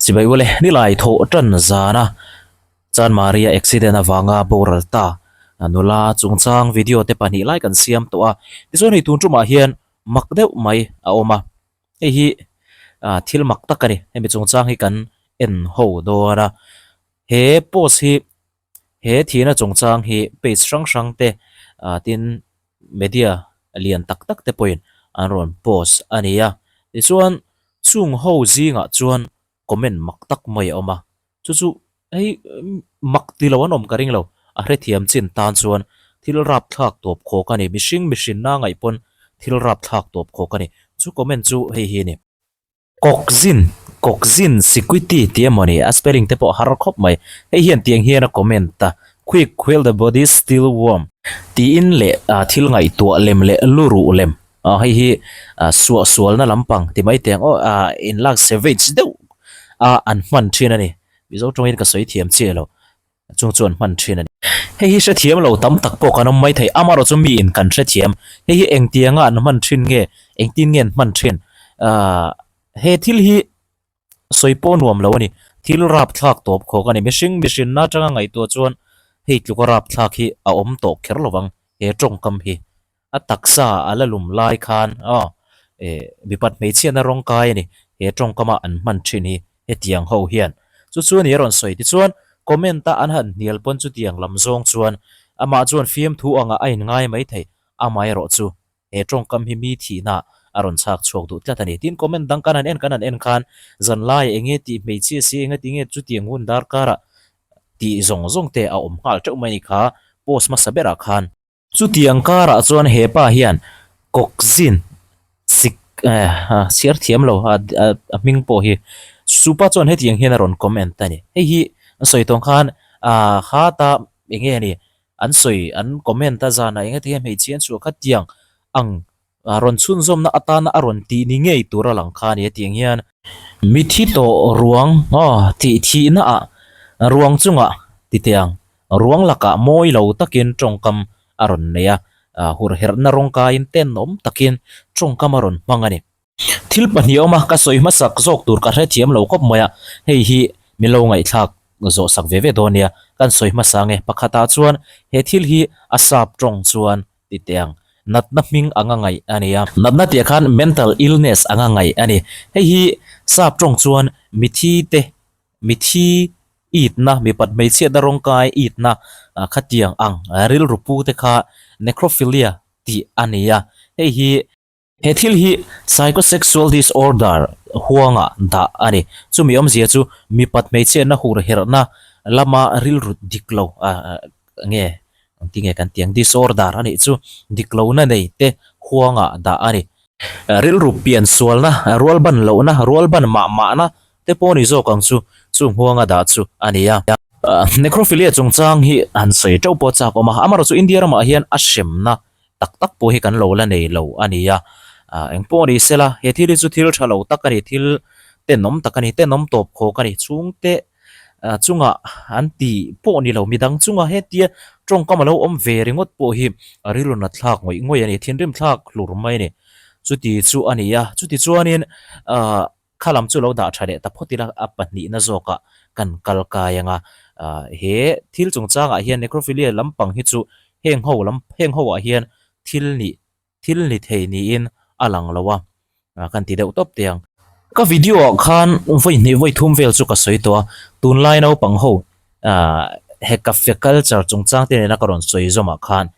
Chibai ule, nilai thawh tan zana Chanmari-a accident avanga boral ta nula chungchang video te pahnih lai kan siam tawh a. Tichuan hei tun tumah hian mak deuh mai a awm a, hei hi thil mak tak a ni. Hemi chungchang hi kan en ho dawn a, he post hi He thihna chungchang hi page hrang hrang te tin media lian tak tak te pawhin an rawn post a ni a. Tichuan chung ho zingah chuan comment mak tak mai a awm a, chu chu hei mak ti lo an awm ka ring lo, a hrethiam chin tan chuan thil rapthlak tawp khawk a ni, mihring mihrinna ngaih pawn thil rapthlak tawp khawk a ni. Chu comment chu hei hi a ni. Kokzin, Kokzin Sikwiti tih emaw ni, a spelling te pawh har khawp mai. Hei hian tiang hian a comment a, Quick, while the body is still warm. Tiin leh thil ngaihtuah lem leh luruh lem, hei hi suahsualna lampang ti mai teh ang aw, inlak savage deuh a an hman thin a ni. Mizo tawngin ka sawi thiam chiah lo. Chung chu an hman thin a ni. Hei hi hrethiam lo tam tak pawh kan awm mai thei. Amaherawh chu miin kan hrethiam. Hei hi engtianga an hman thin nge? Engtin nge an hman thin? Ahh he thil hi sawi pawh nuam lo a ni. Thil rapthlak tawp khawk a ni. Mihring mihrinna atanga ngaihtuah chuan hei tluka rapthlak hi a awm tawh kher lo vang he tawngkam hi. A taksa a la lum lai khan aw eh mipat hmeichhiatna rawng kai a ni he tawngkama an hman thin hi hetiang ho hian chu chu a ni a rawn sawi tichuan comment a an han hnial pawn chutiang lam zawng chuan amah chuan fiamthu angah a inngai mai thei amaherawh chu he tawngkam hi mi thihna a rawn chhak chhuak duh tlat a ni tin comment dang kan han en kan han en khan zanlai enge tih hmeichhia si enge tinge chutiang hun darkarah tih zawng zawng te a awm nghal teuh mai a ni kha post hmasa berah khan. Chutiang karah chuan he pa hian Kokzin sik eh chhiar thiam lo a a hming pawh hi Supa chuan hetiang hian a rawn comment a ni. Hei hi an sawi tawng khan ah hata eng nge ni an sawi an comment a zanah eng nge ti hian hmeichhia an chhuah kha tiang ang A rawn chhunzawmna atana a rawn tih ni ngei tur a lang kha a ni a tiang hian. Mithi tawh ruang aw tih thihna ah ruang chungah ti teh ang. Ruang lakah mawi lo takin tawngkam a rawn nei a, hurherhna rawngkaiin tenawm takin tawngkam a rawn hmang a ni. Thil pahnih a awm a, ka sawi hmasak zawk tur ka hrethiam lo khawp mai a, hei hi min lo ngaihthlak zawh sak ve ve dawn nia, kan sawi hmasa nge. Pakhatah chuan he thil hi a sap tawng chuan Ti teh ang. Natna hming anga ngaih a ni a. Natna tih ah khan mental illness anga ngaih a ni. Hei hi sap tawng chuan mithi te, mithi itna, mipat hmeichhiatna rawngkai itna khatiang ang rilru pu te kha necrophilia tih a ni a. Hei hi. He thil hi psychosexual disorder huangah dah a ni. Chumi awmzia chu mipat hmeichhiatna hur herhna lama rilru dik lo nge engti nge kan tih ang disorder a nih chu dik lohna nei te huangah dah a ni. Rilru piansualna, rualban lohna, rualban mah mahna te pawh ni zawk ang chu chung huanga dah chu a ni a. Necrophilia chungchang hi han sawi teuh pawh chak awm a, amaherawhchu India ramah hian a hremna tak tak pawh hi kan lo la nei lo a ni a, eng pawh ni sela he thil hi chu thil tha lo tak a ni, thil tenawm tak a ni, tenawm tawp khawk a ni, chhungte chungah an ti pawh ni lo, midang chungah hetia tawngkam a lo awm ve ringawt pawh hi a rilru nat thlak ngawih ngawih a ni, thinrim thlak hlur mai a ni, chuti chu a ni a, chuti chuanin ah. Kha lam chu lo dah tha leh ta phawt ila a pahnihna zawkah kan kal kai ang a. He thil chungchangah hian necrophilia lampang hi chu heng ho lam heng ho ah hian thil nih thil ni thei niin a lang lo a, kan ti deuh tawp teh ang. Ka video ah khan vawi hnih vawi thum vel chu ka sawi tawh a, tunlai naupang ho he cafe culture chungchang te nena ka rawn sawi zawmah khan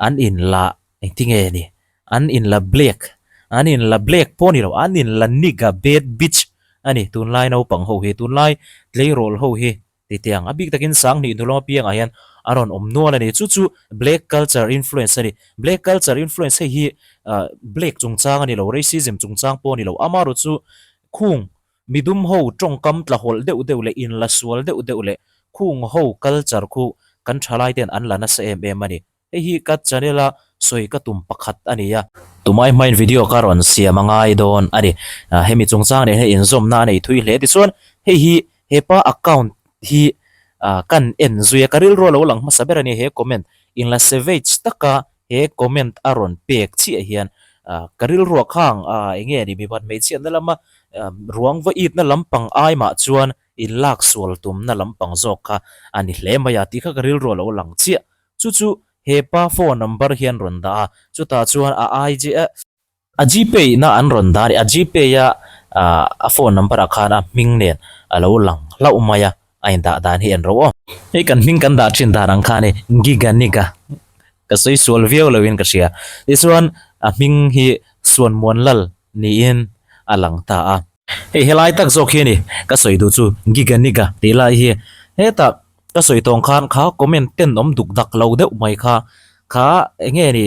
an inla Engtinge ni? An inla black, an inla black pawh a ni lo, an inla nigga bad bitch a ni tunlai naupang ho hi, tunlai tleirawl ho hi ti teh ang. A bik takin Sanghnih hnu lama piangah hian a rawn awm nual a ni. Chu chu black culture influence a ni. Black culture influence hei hi black chungchang a ni lo, racism chungchang pawh a ni lo. Amaherawh chu khung midum ho tawngkam tlahawlh deuh deuh leh inla sual deuh deuh leh khung ho culture khu kan thalai ten an la nasa em em a ni. Hei hi ka channel a sawi ka tum pakhat a ni a. Tumai hmain video ka rawn siam a ngai dawn a ni. Hemi chungchang nen hian inzawmna a nei thui hle. Tichuan hei hi hepa account hi kan en zui a, ka rilru a lo lang hmasa ber a ni he comment. Inla savage taka he comment a rawn pek chiah hian ka rilruah khang eng nge ni mipat hmeichhiatna lama Ruang va itna lampang ai mah chuan in lak sual tumna lampang zawk kha a ni hle mai a tih kha ka rilru a lo lang chiah. Chu chu he pa phone number hian rawn dah a, chutah chuan a IG a. A Gpay na an rawn dah a ni. A Gpay a a phone number ah khan a hming nen a lo lang hlauh mai a, a indah dan hi en ro aw. Hei kan hming kan dah thin dan ang kha a ni, Giga Niga. Ka sawi sual viau lo in ka hria. Tichuan a hming hi Suanmuanlal niin a lang ta a. Hei helai tak zawk hi a ni, ka sawi duh chu Giga Niga tih lai hi. Hetah ka sawi tawng khan kha comment tenawm duk dak lo deuh mai kha, kha enge ni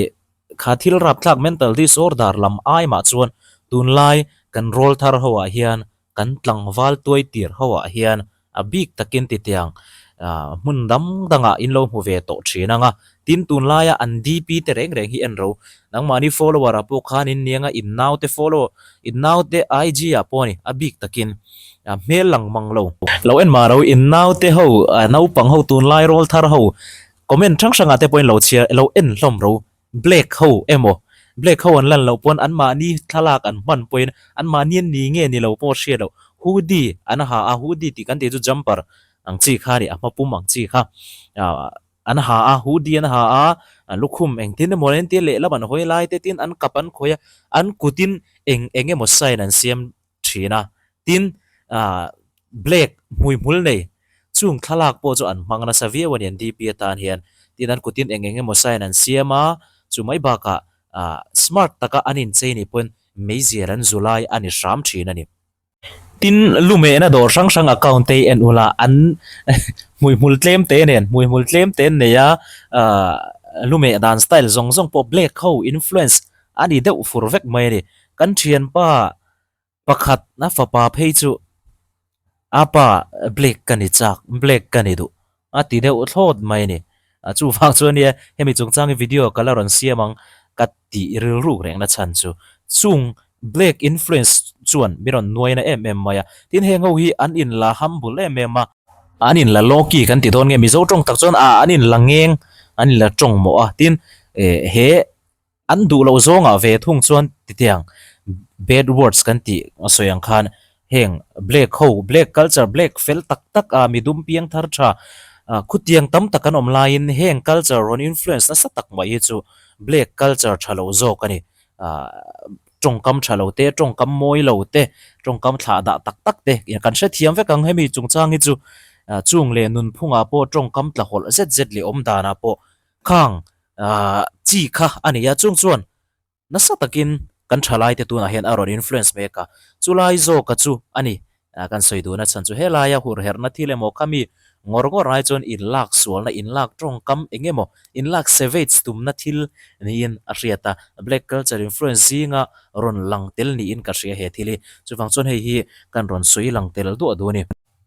Kha thil rapthlak mental disorder lam ai mah chuan tunlai kan rawl thar ho ah hian kan tlangval tuai tir ho ah hian a bik takin titiang hmun dang dangah in lo hmu ve tawh thin ang a. Tin tunlaia an DP te reng reng hi en ro. Nangmahni follower ah pawh khan in niang a in naute follow in naute IG ah pawh a ni a bik takin hmel lang mang lo. Lo en mah ro in naute ho naupang ho tunlai rawl thar ho Comment hrang hrangah te pawhin lo chhiar lo en hlawm ro. Black ho emaw Black ho an lan loh pawn anmahni thlalak an hman pawhin anmahni an ni nge ni lo pawh hriat loh. Hoodie an ha a, hoodie tih kan tih chu jumper ang chi kha a ni, a hma pum ang chi kha an ha a, hoodie an ha a, lukhum engtin emaw an entir lehlam an hawi lai te tin an kap an khawih a, an kutin eng eng emaw sign an siam thin a, tin ah black hmuihmul nei chung thlalak pawh chu an hmang nasa viau a ni an DP atan hian, tin an kutin eng eng emaw sign an siam a, chu mai bakah ah smart taka an inchei nih pawhin meizial an zu lai a ni hram thin a ni. Tin lumehna dawr hrang hrang account te hi en ula an hmuihmul tlem te nen hmuihmul tlem te an nei a, ah lumeh dan style zawng zawng pawh black ho influence a ni deuh fur vek mai a ni, kan thianpa Pakhat a fapa phei chu a pa Blake ka ni chak, Blake ka ni duh a ti deuh thlawt mai a ni. Chuvang chuan nia hemi chungchang hi video ka la rawn siam ang ka tih rilruk rengna chhan chu chung Blake influence chuan min rawn nuaina em em mai a. Tin heng ho hi an inla humble em em a, an inla low-key kan ti dawn nge Mizo tawng tak chuan a an inla ngeng, an inla tawng mawh a. Tin he An duh loh zawngah ve thung chuan titiang bad words kan tih a sawi ang khan heng black ho, black culture, black fel tak tak a midum piang thar tha khutiang tam tak an awm laiin heng culture rawn influence nasa tak mai hi chu black culture tha lo zawk a ni. Tawngkam tha lo te, tawngkam mawi lo te, tawngkam thlah dah tak tak te kan hrethiam vek ang hemi chungchang hi chu chung leh nunphungah pawh tawngkam tla hawlh zet zet leh awm danah pawh Khang chi kha a ni a, chung chuan nasa takin kan thalaite tunah hian a rawn influence mek a, chulai zawka chu a ni. Kan sawi duhna chhan chu helaia hurherhna thil emaw kha mi ngawr ngawr ai chuan inlak sualna, inlak tawngkam eng emaw, inlak savage tumna thil niin a hriat a, black culture influence zinga rawn lang tel niin ka hria he thil hi. Chuvang chuan hei hi kan rawn sawi lang tel duah duh a ni.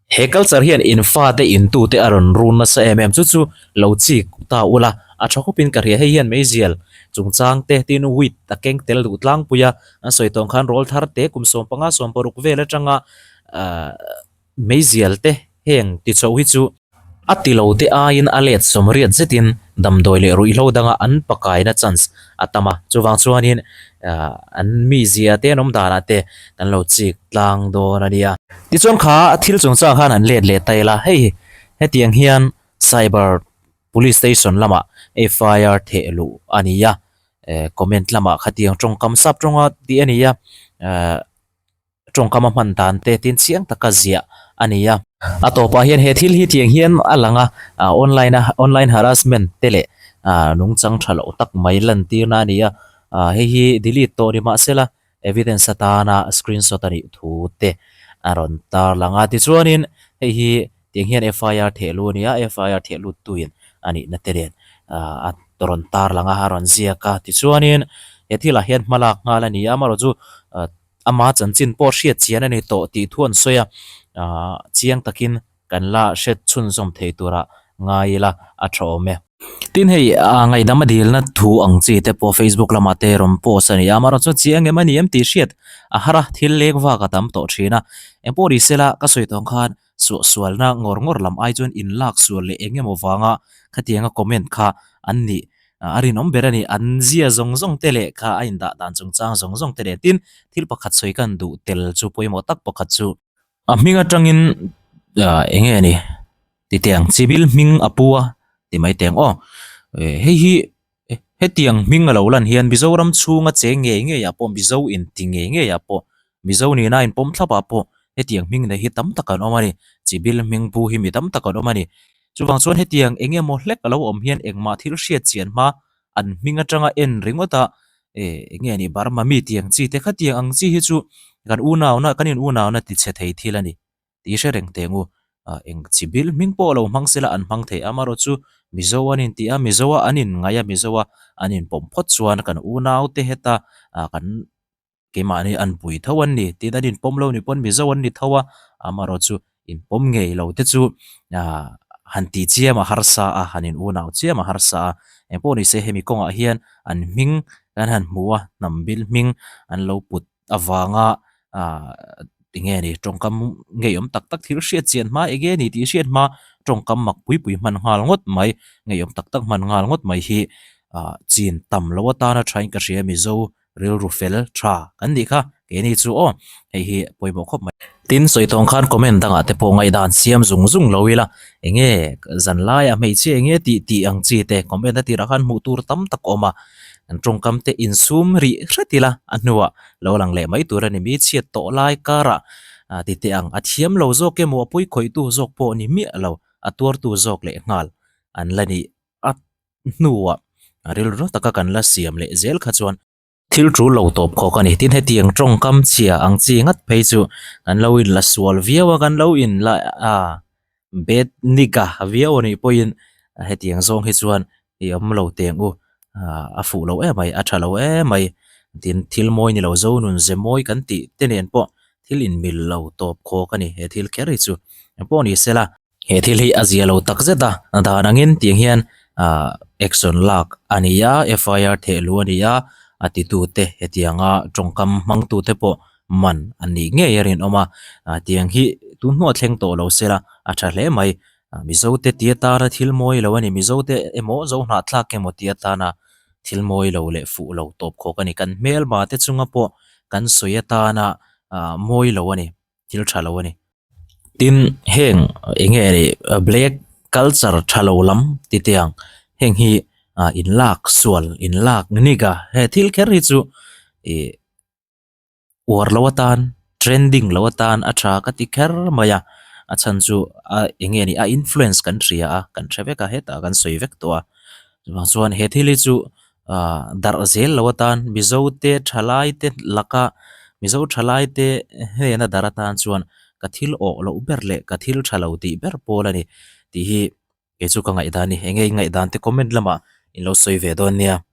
He culture hian in fate in tute a rawn run nasa em em chu chu lo chik ta ula a tha khawpin ka hria hei hian meizial chungchang te tin wheat a keng tel duh tlangpui a an sawi tawng khan rawl thar te kum 15 16 vel atanga ahh meizial te heng ti chho hi chu A ti lo te aiin a let sawmriat zetin damdawi leh ruihhlo danga an pakaina chance a tam a, chuvang chuanin an mizia te an awm danah te kan lo chik tlang dawn a nia. Tichuan kha thil chungchang khan han let leh ta ila, hei hetiang hian cyber police station lamah FIR theh luh a ni a, comment lamah khatiang tawngkam sap tawnga tih a ni a, tawngkam a hman dan te tin chiang taka ziah a ni a. A tawpah hian he thil hi tiang hian a lang a, online a online harassment te leh nungchang tha loh tak mai lantirna a ni a, hei hi delete tawh ni mahsela evidence atana screenshot a nih thu te a rawn tarlang a. Tichuanin hei hi tiang hian FIR theh lut a ni a, FIR theh lut tuin a nihna te nen a rawn tarlang a, a rawn ziak a. Tichuanin he thilah hian hmalak nghal a ni a, amaherawhchu Ama chanchin pawh hriat chian a ni tawh tih thu an sawi a, aah chiang takin kan la hret chhunzawm thei tura ngai ila a tha awm e. Tin hei ngaihdam a dilna thu ang chi te pawh Facebook lamah te rawn post a ni a, amaherawhchu chuan chiang em a ni em tih hriat a har a, thil leng vak a tam tawh thin a. Engpawh ni sela ka sawi tawng khan suahsualna ngawr ngawr lam ai chuan inlak sual leh eng emaw vanga khatianga comment kha an nih. A rinawm ber a ni. An zia zawng zawng te leh kha a indah dan chungchang zawng zawng te leh tin thil pakhat sawi kan duh tel chu pawimawh tak pakhat chu a hming atangin eng nge ni titiang chibil hming a pu a ti mai teng aw. Hei hi hetiang hming a lo lan hian Mizoram chhunga cheng ngei ngei ah pawh Mizo inti ngei ngei ah pawh Mizo nihna inpawm thlap ah pawh hetiang hming nei hi tam tak an awm a ni. Chibil hming pu hi mi tam tak an awm a ni. Chuvang chuan hetiang eng emaw hlek a lo awm hian engmah thil hriat chian hma an hming atanga en ringawt a eh eng nge ni Burma mi tiang chi te khatiang ang chi hi chu kan unauna kan in unauna ti chhe thei thil a ni tih hre reng teh ngu. Ah eng chi bil hming pawh lo hmang sela an hmang thei a amarawh chu Mizo an inti a Mizo a an inngaih a Mizo a an inpawm phawt chuan kan unaute heta ah kan Keimahni an pui tho an ni tin an inpawm lo ni pawn Mizo an ni tho a, amarawh chu inpawm ngei lo te chu han tih chiam a harsa a, han in unau chiam a harsa a, engpawh ni se hemi kawngah hian an hming kan han hmu a, hnam bil hming an lo put avanga enge ni tawngkam ngeiawm tak tak thil hriat chian hma enge ni tih hriat hma tawngkam mak pui pui hman nghal ngawt mai, ngeiawm tak tak hman nghal ngawt mai hi chin tam lo atana thain ka hria Mizo Rilru fel tha kan nih kha keini chu aw hei hi pawimawh khawp mai. Tin sawi tawng khan comment dangah te pawh ngaihdan siam zung zung lo ila enge zan laiah hmeichhia enge tih tih ang chi te comment a tirah khan hmuh tur tam tak a awm a, kan tawngkam te insum rih hret ila a hnuah lo lang leh mai tur a ni mi chhiat tawh lai karah ti teh ang a thiam lo zawk emaw a pawi khawihtu zawk pawh ni miah lo a tuartu zawk leh nghal an la nih a hnuah rilru taka kan la siam leh zel kha chuan thil tul lo tawp khawk a ni. Tin, hetiang tawngkam chhia ang chi ngat phei chu kan lo inla sual viau a, kan lo inla a bad nigga viau a nih pawhin hetiang zawng hi chuan i awm lo teng u, a fuh lo em mai, a tha lo em mai. Tin, thil mawi ni lo zo nun ze mawi kan tih te nen pawh thil inmil lo tawp khawk a ni he thil kher hi chu. Engpawh ni sela. He thil hi a zia lo tak zet a, dan angin tiang hian ah action lak a ni a, FIR theh luh a ni a, a titute hetianga tawngkam hmangtute pawh man an nih ngei a rinawm a, ah tiang hi tun hnuah thleng tawh lo sela a tha hle mai. Mizote ti atana thil mawi lo a ni, Mizote emaw Zohnahthlak emaw ti atana thil mawi lo leh fuh lo tawp khawk a ni. Kan hmelma te chunga pawh kan sawi atana ah mawi lo a ni. thil tha lo a ni. Tin, heng eng nge nih black culture tha lo lam ti te ang heng hi ah in lak sual in lak nik a he thil kher hi chu ih uar lo atan trending lo atan a tha ka ti kher mai a a chhan chu a eng nge nih a influence kan hria a kan hre vek a hetah kan sawi vek tawh a chuvang chuan he thil hi chu ah darh zel lo atan Mizo te thalai te laka Mizo thalai te hnena darh atan chuan ka thil awh loh ber leh ka thil tha lo tih ber pawl a ni tih hi kei chu ka ngaihdan a ni eng nge i ngaihdan te comment lamah in lo sawi ve dawn nia.